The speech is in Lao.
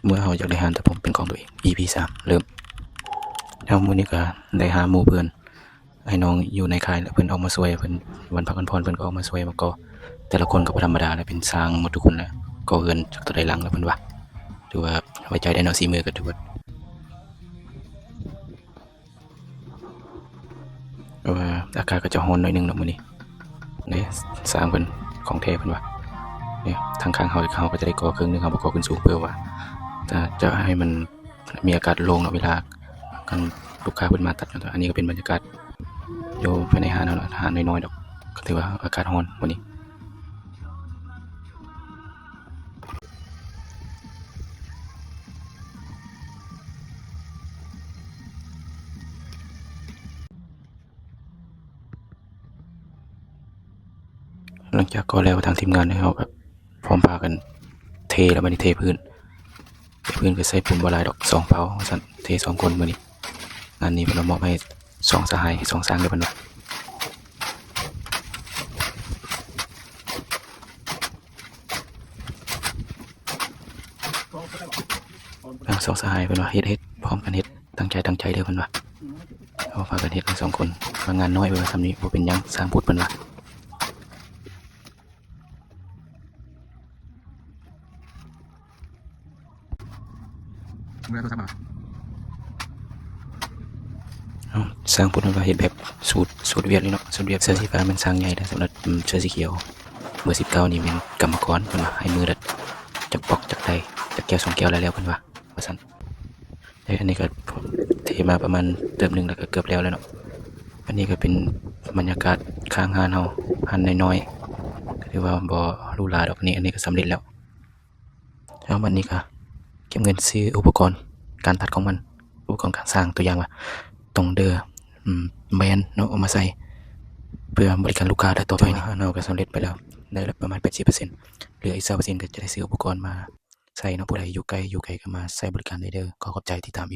ເມື່ອເຮົາຢາກໄດ້ຮ້ານຕັດຜົມເປັນຂອງຕົວເອງ ອີພີສາມ ເລີ່ມ. ແລ້ວມື້ນີ້ກໍໄດ້ຫາໝູ່ເພື່ອນ ອ້າຍນ້ອງຢູ່ໃນຄ້າຍ ແລ້ວເພິ່ນອອກມາຊ່ວຍ ເພິ່ນວັນພັກວັນຜ່ອນ ເພິ່ນກໍອອກມາຊ່ວຍມາກໍ່. ແຕ່ລະຄົນກໍບໍ່ທຳມະດາແຫຼະ ເປັນຊ່າງໝົດທຸກຄົນແຫຼະ ກໍ່ເຮືອນຈັກເທົ່າໃດຫຼັງແລ້ວເພິ່ນວ່າ. ຖືວ່າໄວ້ໃຈໄດ້ເນາະ ສີມືກໍຖືວ່າ ເພາະວ່າອາກາດກໍຈະຮ້ອນໜ້ອຍໜຶ່ງເນາະມື້ນີ້. ເດ້ ຊ່າງເພິ່ນຂອງແທ້ເພິ່ນວ່າ. ເດ້ ທາງຂ້າງເຮົາ ເຮົາກໍຈະໄດ້ກໍ່ເຄິ່ງໜຶ່ງ ເຮົາບໍ່ກໍ່ຂຶ້ນສູງ ເພື່ອວ່າຈະ ຈະໃຫ້ມັນມີອາກາດໂລ່ງເນາະ ເວລາຄັນລູກຄ້າເພິ່ນມາຕັດເນາະ. ອັນນີ້ກໍເປັນບັນຍາກາດຢູ່ພາຍໃນຮ້ານເຮົາເນາະ ຮ້ານນ້ອຍໆດອກ ກໍຖືວ່າອາກາດຮ້ອນມື້ນີ້. ຫຼັງຈາກກໍ່ແລ້ວ ທາງທີມງານເຮົາກໍພ້ອມພາກັນເທ ແລ້ວບັດນີ້ເທພື້ນ ເທພື້ນກໍໃສ່ປູນບໍ່ຫຼາຍດອກ ສອງເປົາວ່າຊັ້ນ ເທສອງຄົນມື້ນີ້. ງານນີ້ເພິ່ນມາມອບໃຫ້ສອງສະຫາຍ ສອງຊ່າງເດີເພິ່ນວ່າ. ທັງສອງສະຫາຍເພິ່ນວ່າ ເຮັດ ເຮັດພ້ອມກັນເຮັດ ຕັ້ງໃຈ ຕັ້ງໃຈເດີເພິ່ນວ່າ. ເຮົາພາກັນເຮັດທັງສອງຄົນ ວ່າງານນ້ອຍເພິ່ນວ່າ ສ່ຳນີ້ບໍ່ເປັນຫຍັງ ຊ່າງພຸດເພິ່ນວ່າ. ເອົາ ຊ່າງພຸດເພິ່ນວ່າເຮັດແບບສູດ ສູດຫວຽດເລີຍເນາະ ສູດຫວຽດ. ເສື້ອສີຟ້າແມ່ນຊ່າງໃຫຍ່ເດີ ສຳລັບ ອືມ ເສື້ອສີຂຽວເບີສິບເກົ້ານີ້ແມ່ນກຳມະກອນ ເພິ່ນວ່າໃຫ້ມື້ລະຈັກປ໋ອກຈັກໃດ ຈັກແກ້ວສອງແກ້ວແລ້ວໆ ເພິ່ນວ່າ ວ່າຊັ້ນ. ເອີ ອັນນີ້ກໍເທມາປະມານເຕີບໜຶ່ງແລ້ວ ກໍເກືອບແລ້ວແລ້ວເນາະ. ອັນນີ້ກໍເປັນບັນຍາກາດຂ້າງຮ້ານເຮົາ ຮ້ານນ້ອຍໆ ກໍຖືວ່າບໍ່ຫຼູຫຼາດອກ. ອັນນີ້ ອັນນີ້ກໍສຳເລັດແລ້ວ. ແລ້ວບັດນີ້ກໍເກັບເງິນຊື້ອຸປະກອນການຕັດຂອງມັນ ອຸປະກອນການສ້າງ ຕົວຢ່າງວ່າຕົງເດີ ອືມ ແບນເນາະ ເອົາມາໃສ່ເພື່ອບໍລິການລູກຄ້າໂດຍຕໍ່ໄປ. ເຮົາກໍສຳເລັດໄປແລ້ວ ໄດ້ປະມານແປດສິບເປີເຊັນ ເຫຼືອອີກຊາວເປີເຊັນ ກໍຈະໄດ້ຊື້ອຸປະກອນມາໃສ່ເນາະ. ຜູ້ໃດຢູ່ໃກ້ ຢູ່ໄກກໍມາໃຊ້ບໍລິການໄດ້ເດີ. ຂໍຂອບໃຈທີ່ຕິດຕາມ ອີ ພີ